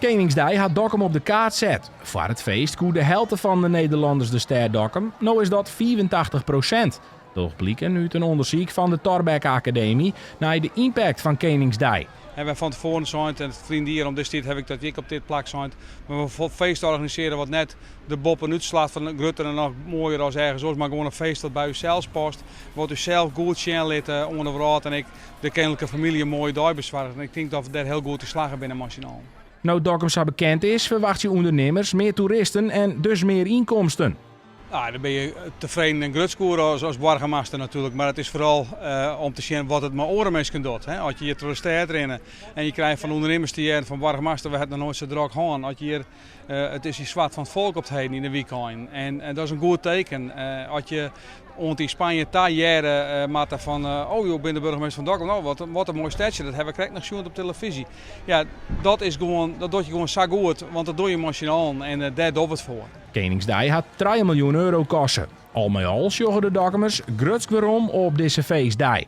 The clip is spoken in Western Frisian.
Keningsdei hat Dokkum op de kaart set. Foar it feest koe de helte fan de Nederlanners de stêd Dokkum, no is dat 85%. Docht bliken út in ûndersyk fan de Thorbecke Akademy nei de ympakt fan Keningsdei. En wy fan tefoaren sein, en ferline jier om dizze tiid haw ik dat ek op dit plak sein, we wolle feest organisearje wat net der boppenút slacht fan grutter en noch moaier as ergens oars, mar gewoan in feest dat by ús sels past, wat ús sels goed sjen lit oan de wrâld en ek de keninklike famylje in moaie dei besoarget. En ik tink dat we dêr hiel goed yn slagge binne mei syn allen. No't Dokkum sa bekend is, ferwachtsje ûndernimmers mear toeristen en dus mear ynkomsten. Nou, dan binne je tefreden en grutsk oer as boargemaster natuerlik. Mar it is foaral om te sjen wat it mei oare minsken docht. As je hjir troch de stêd rinne en je krije fan ûndernimmers te hearren fan boargemaster, we ha it noch noait sa drok hân. As je hjir, it is hjir swart fan it folk op 't heden yn de wykeinen. En dat is in goed teken. As je oant yn Spanje ta hearre moatte fan oh, jo binne de burgemeester fan Dokkum, no wat in moai stedsje, dat ha we krekt noch sjoen op telefyzje. Ja, dat is gewoan, dat docht je gewoan sa goed, want dat dogge je mei syn allen en dêr dogge we it foar. Keningsdei hat trije miljoen euro koste. Al mei al sjogge de Dokkumers grutsk werom op dizze feestdei.